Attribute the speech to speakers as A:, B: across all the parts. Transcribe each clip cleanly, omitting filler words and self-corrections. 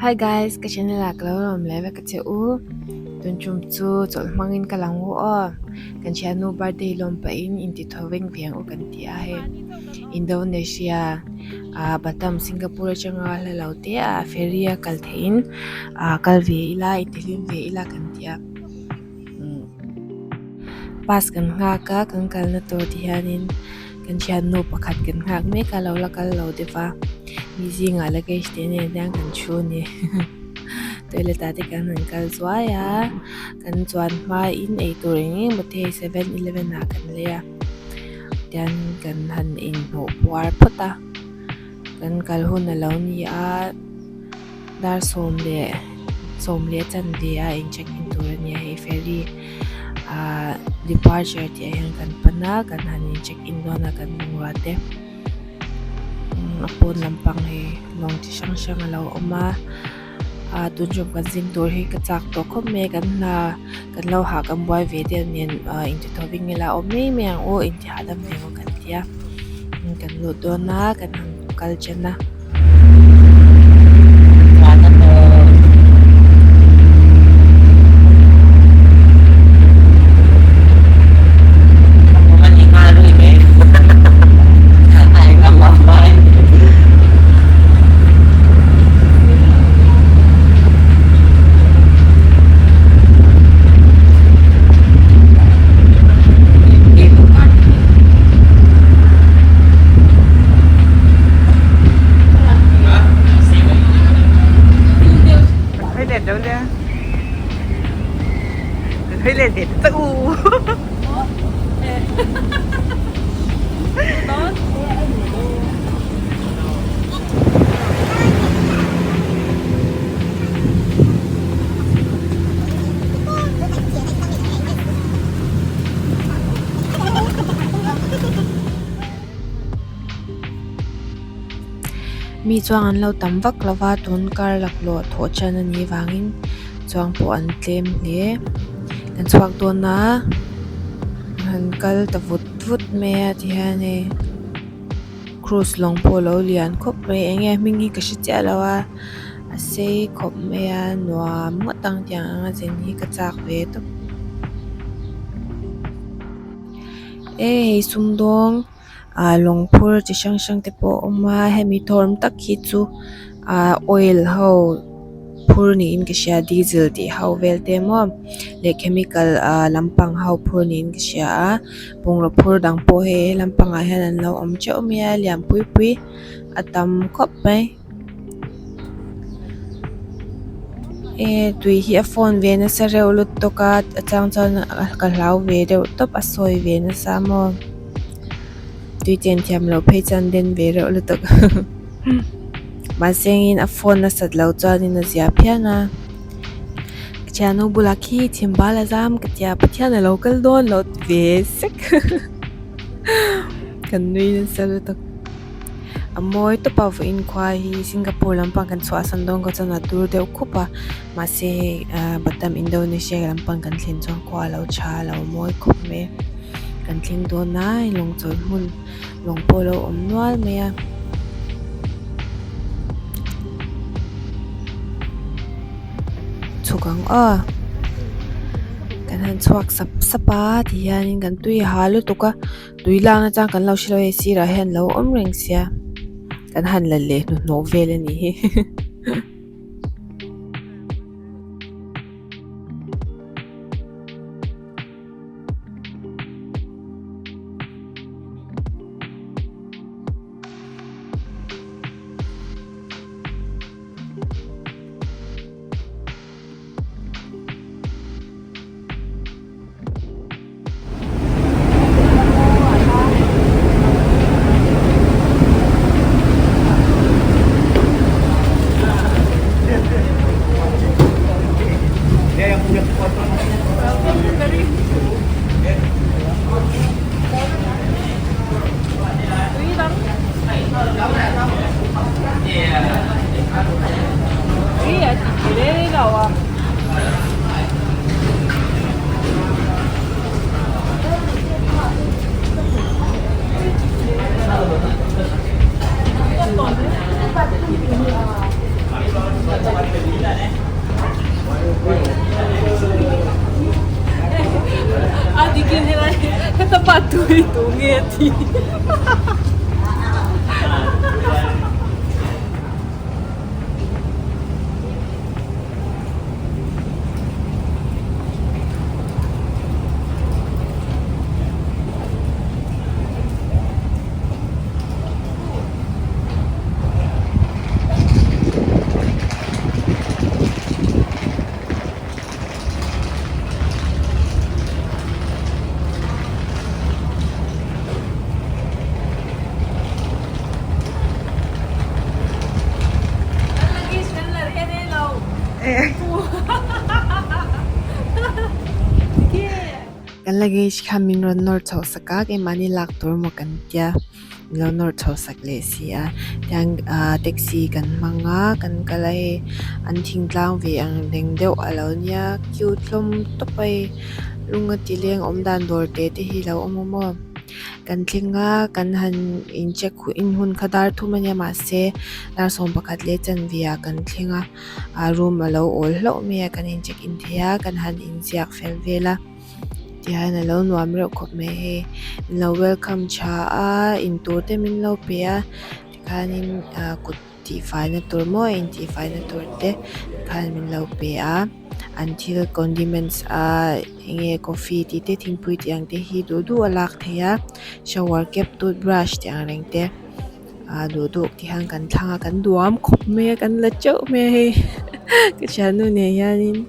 A: Hi guys ka channel ah ka lo lawm leh vek a che u tun tum chu chawlh hmangin ka lang u aw kan thiannu birthday lawm pahin inti thaw veng veng u kan ti a hei Indonesia ah Batam Singapore atanga hla lo te ah ferry a kal theihin ah kal ve ila inti hlim ve ila kan ti a bus kan nghak a kan kalna tur ti hianin. Kan thiannu pakhat kan nghak mek a lo la kal lo deuh va mi zingah luggage te nen hian kan thu a ni toilet ah te kan han kal zuai a kan chuan hmain eitur eng eng emaw te hei seven eleven ah kan lei a tian kan han inhmuh puar phawt a kan kal hun a lo ni a dar sawm leh sawm leh chanve a in check in tur a ni a hei ferry ahh departure tih ah hian kan pan a kan han in check in dawn a kan bungrua te a pawn lampang hi lawng chi hrang hrang a lo awm a ah tun ṭum kan zin tur hi ka chak tawh khawp mai a kan hna kan lo hah kan buai ve deuh nen ah intithaw veng ila awm mai mai ang aw inti hahdam ve ang kan ti a kan lut dawn a kan han kal ṭan a. Mi chuang an lo tam vak lo va tun kar laklawh thawh chan a nih vangin chuang pawh an tlem hle kan chhuak dawn a han kal ta vut vut mai a tihian hei cruise lawng pawh a lo lian khawp mai eng nge a hming hi ka hre chiah lo a a sei khawp mai a nuam ngawt ang tiang anga zin hi ka chak ve tawp e hei sumdawng ah lawng phur chi hrang hrang te pawh a awm a hemi thawm tak hi chu ah oil ho phur niin ka hria diesel tih ho vel te maw leh chemical ah lampang ho phur niin ka hria a bungraw phur dang pawh hei he lampangah hian an lo awm teuh mai a lian pui pui a tam khawp mai e tui hi a fawn ve nasa reuh lutuk a a chang chuan ka hlau ve deuh tawp a sawi ve nasa maw tui chen thiam loh phei chuan den ve reuh lutuk mahse in a fawn nasat loh chuanin a zia phian a ka thiannu bulah khi chhim bal a zam ka tia Pathian a lo kal dawn lo ti ve sek kan nui nasa lutuk a mawi tawp a vawiin khua hi Singapore lampang kan chhuahsan dawn kha chuan a dur deuh khup a mahse hei ah Batam Indonesia lampang kan thlen chuan khua a lo tha a lo mawi khawp mai a kan thleng dawn a hei lawng chawlh hmun lawng pawh a lo awm nual mai a. Chhuk ang aw kan han chhuak sap sap a tihianin kan tui ha lutuk a tui lak na chang kan lo hre lo hei sirah hian a lo awm reng sia kan han la leh hnuhnawh vel a nih hi. pa tu hi tu nge a ti. Kan luggage kha min rawn nawr chhoh sak a keimahni lak tur maw kan tia. Min lo nawr chho sak leh si a tiang ah taxi kan hmang a kan kal a hei an thingtlang ve ang reng deuh a lo nia cute hlawm tawp a hei lung a ti leng awm dan dawr te te hi a lo awm a maw kan thleng a kan han in check huh in hun kha dar thum a nia mahse dar 11 leh chanve ah kan thleng a ah room a lo awl hlauh mai a kan in check in thei a kan han inziak fel vel a. Tihian a lo nuam reuh khawp mai hei min lo welcome tha a intur te min lo pe a tikhanin ah kut tihfai na tur maw intihfai na tur te tikhan min lo pe a an thil condiments ah enge coffee tih te thingpui tih ang te hi duh duh a lak theih a shower cap toothbrush tih ang reng te ah duh duh tihian kan thlang a kan duham khawp mai a kan la teuh mai a hei ka thiannu nen hianin.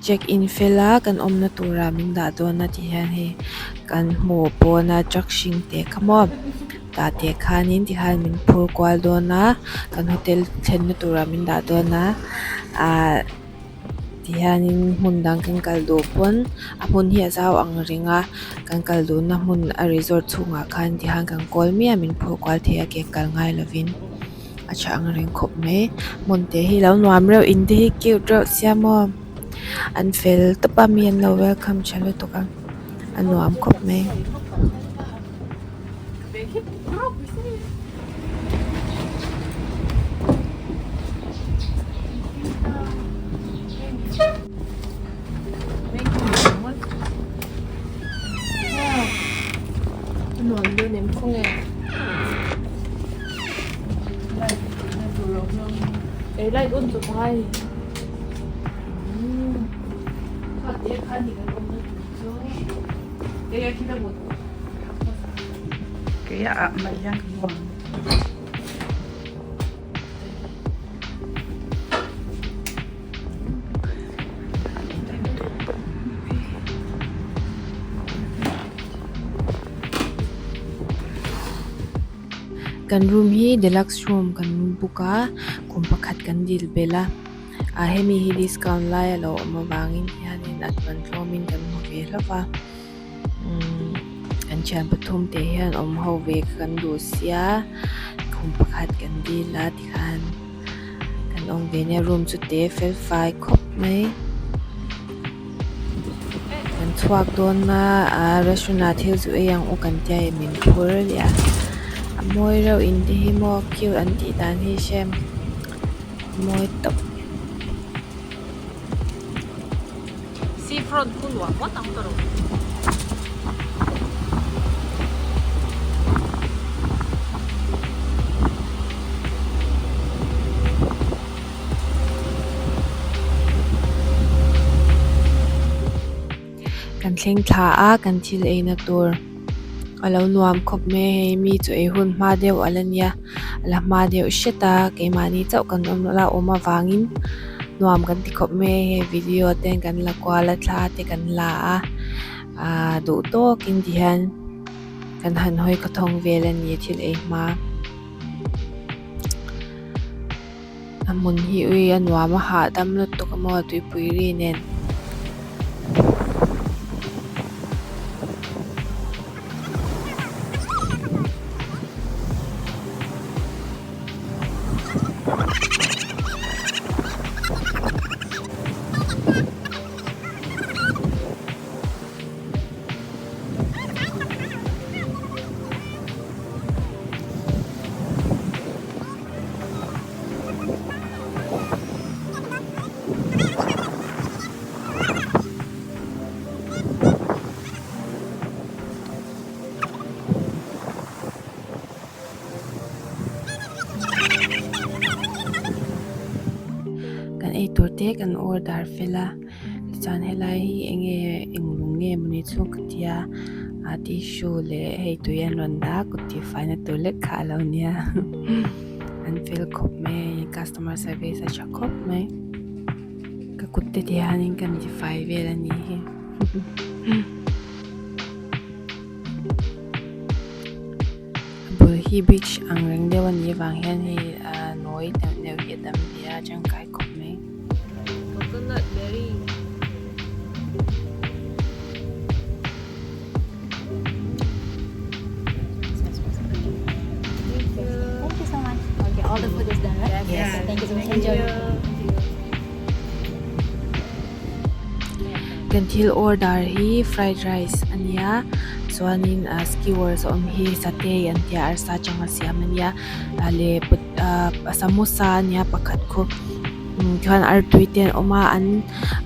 A: Check in fel a kan awmna turah min dah dawn a tih hian hei kan hmuh pawna truck hring te kha maw tah te khanin tikhan min phur kual dawn a kan hotel thlenna turah min dah dawn a ahh. Tihianin hmun dang kan kal duh pawn a hmun hi a zau ang reng a kan kal duhna hmun a resort chhungah khan tihian kan kawl miah min phur kual thei a ke kal ngai lovin a tha ang reng khawp mai hmun te hi lo nuam reuh in te hi cute reuh sia maw an fel tawp a mi an lo welcome tha lutuk a a nuam khawp mai. Kan room hi deluxe room kan book a kum pakhat kan dil belh a ah hemi hi discount lai a lo awm avangin hianin a man tlawmin kan hmu ve hlauh va. Umm kan thian pathum te hian awm ho ve kha kan duh sia khum pakhat kan dil a tikhan kan awm ve nia room chu te fel fai khawp mai kan chhuak dawn a ah restaurant ah thil chu ei ang u kan tia e min phur leh a a mawi reuh in te hi maw cute an tih dan hi hrem a mawi tawp.
B: Sea front khu nuam ngawt ang tawrh.
A: Kan thleng thla a kan thil eina tur a lo nuam khawp mai a hei mi chu ei hun hma deuh a la nia a la hma deuh hret a keimahni chauh kan awm la awm avangin nuam kan ti khawp mai a hei video te kan la kual a thla te kan la a ahh duh tawkin tihian kan han hawi khawthawng vel a ni thil ei hma. A hmun hi ui a nuam a hahdam lutuk a maw tuipui ri nen. Kan eitur te kan order fel a tichuan helai hi eng nge eng lung nge mawni chu ka tia a tissue leh hei tui an rawn dah a kut tihfaina tur lek kha a lo nia an fel khawp mai a hei customer service a tha khawp mai ka kut te ti hianin ka intifai vel a nih hi. A bul hi beach ang reng deuh a nih avang hian hei ahh nawi neuh neuh hi a tam hle a tangkai khawp mai.
B: Coconut berry. Thank you.
C: Thank you so much. Okay, all the food is done, right?
A: Yes.
C: Thank you so much.
B: Thank
C: Enjoy.
B: you.
A: Kan thil order hi fried rice a nia chuanin ah skewers a awm hi satay an tia arsa atanga siam a nia ah leh ah samosa a nia pakhat khu chuan artui te an awm a an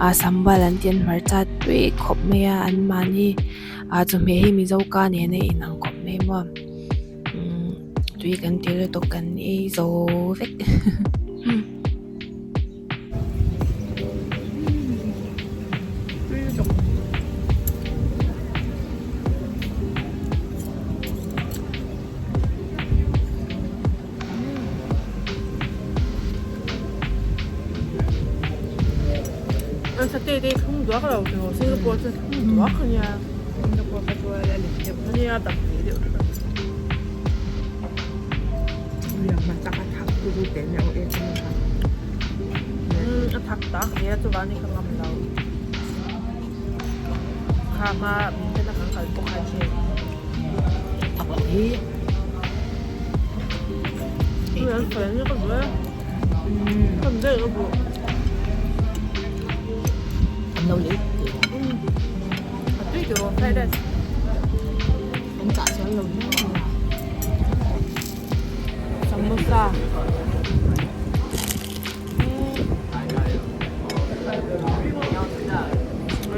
A: ah sambal an tih an hmarcha tui khawp mai a an mahni ah chawhmeh hi mizo ka nen a inang khawp mai maw umm tui kan ti lutuk kan ei zo vek.
B: Satay te thlum duak lo tiraw Singapore chuan thlum duak a nia Singapore kha chuan a lem deuh a nia tam ve deuh tlat a. A thak tak hle a chuvangin ka ngam lo. Kha hma min pen a kan kal bawk a che.
C: Thak loh hi.
B: An fel ni ka duh e. Kan daih ka duh.
C: An lo lei tih lo.
B: A tui tiraw fried rice.
C: An chah chuan lo hle mai a.
B: Samosa.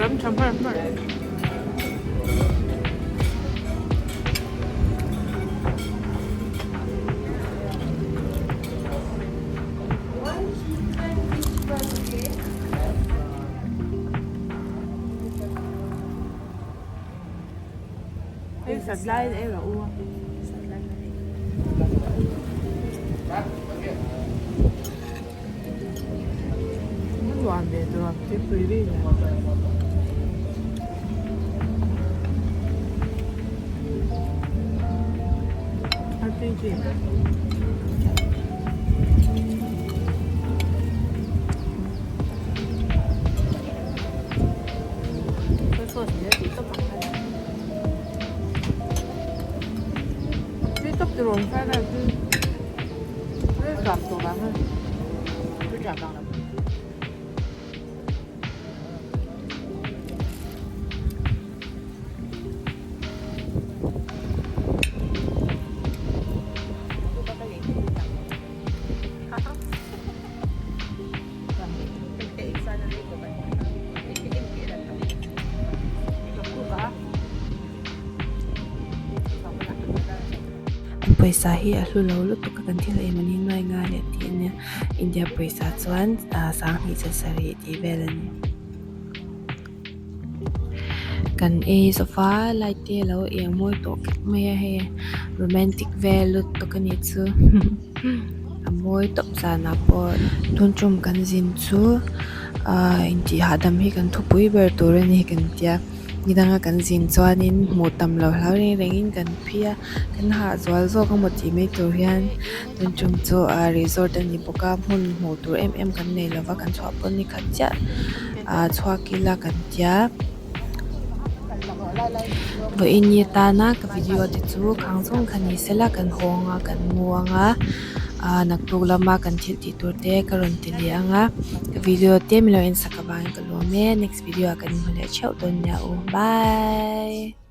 B: Ram tha hmar hmar. Hei sat laiin ei rawh u. A nuam ve tur a tuipui ri nen. A tui tui.
A: An pawisa hi a hlu lo lutuk a kan thil ei man hi nuai nga leh tih a nia India pawisa chuan ah sanghnih che sarih tih vel a ni kan ei zawh a light te a lo eng mawi tawh khawp mai a hei romantic vel lutuk a nih chu a mawi tawp zanah pawh tun tum kan zin chu ah intih hahdam hi kan thupui ber tur a ni kan tia. Nidanga kan zin chuanin hmuh tam loh hlau reng rengin kan phei a kan hah zual zawk emaw tih mai tur hian tun tum chu ah resort a ni bawk a hmun hmuh tur em em kan nei lova kan chhuah pawh ni khat chiah ah chhuak ila kan tia. Vawiin ni atana ka video te chu khang zawng kha ni sela kan haw anga kan mu anga ah naktuk lama kan thil tih tur te ka rawn ti leh anga ka video te min lo en sak avangin ka lawm e next video ah kan inhmu leh theuh dawn nia u bye.